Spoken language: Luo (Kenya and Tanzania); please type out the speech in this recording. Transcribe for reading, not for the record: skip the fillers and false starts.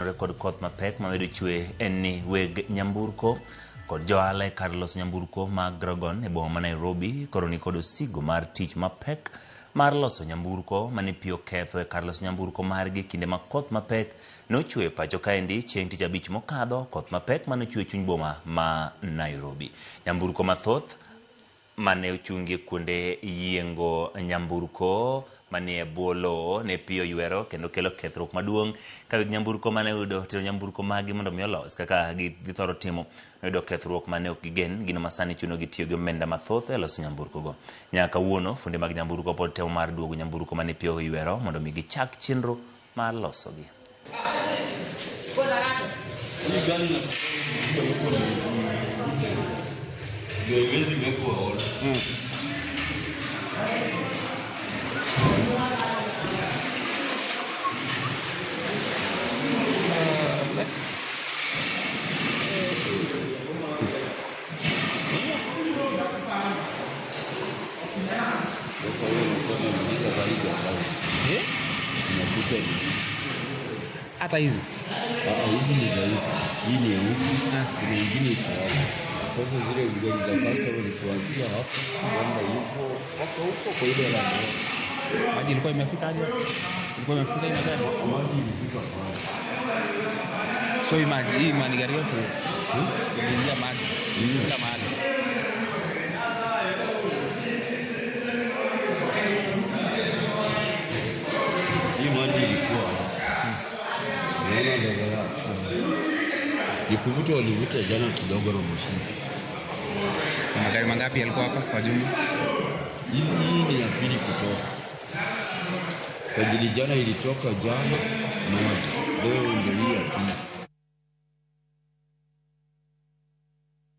Kod koth mapek mamedo chwe en ni weg nyamburko kod johala e kar loso nyamburko mag Grogon e boma ma Nairobi koro nikod osigo mar tich mapek mar loso nyamburko mane pi oketho e kar loso nyamburko margi kinde ma koth mapek nochwe e pacho kaendi chieng' tich abich mokadho. Koth mapek manochwe e chuny boma ma Nairobi. Nyamburko mathoth mane ochungi kuonde yiengo nyamburko manie bwo lowo ne pi oywero kendo kelo kethruok maduong' ka weg nyamburko mane oyudo tero nyamburko magi mondo mi olos kaka githoro timo noyudo kethruok mane ok gigen, gino masani chunogi tiyo gi omenda mathoth e loso nyamburko go. Nyaka kawuono funde mag nyamburko pod temo mar duogo nyamburko mane pi oywero mondo mi gichak chenro mar losogi. Hata hizi hizi ni za huku, hii ni ya huku, kuna ingine iko hapo. Sasa zile gari za customer ni kuanzia hapo kwenda huko mpaka huko kwa ile la maji ilikuwa imefika aje? Ilikuwa imefika hii magari? Maji ilifika pale. So hii maji hii mani gari yote iliingia maji kila mahali. Hii maji ilikuwa naona ndogo yake. Ni kuvuta, walivuta jana kidogo na mashine. Na magari mangapi yalikuwa hapa kwa jumla? Hii ni ya pili kutoka. Kwa ajili jana ilitoka jana moja. Leo ndio hii ya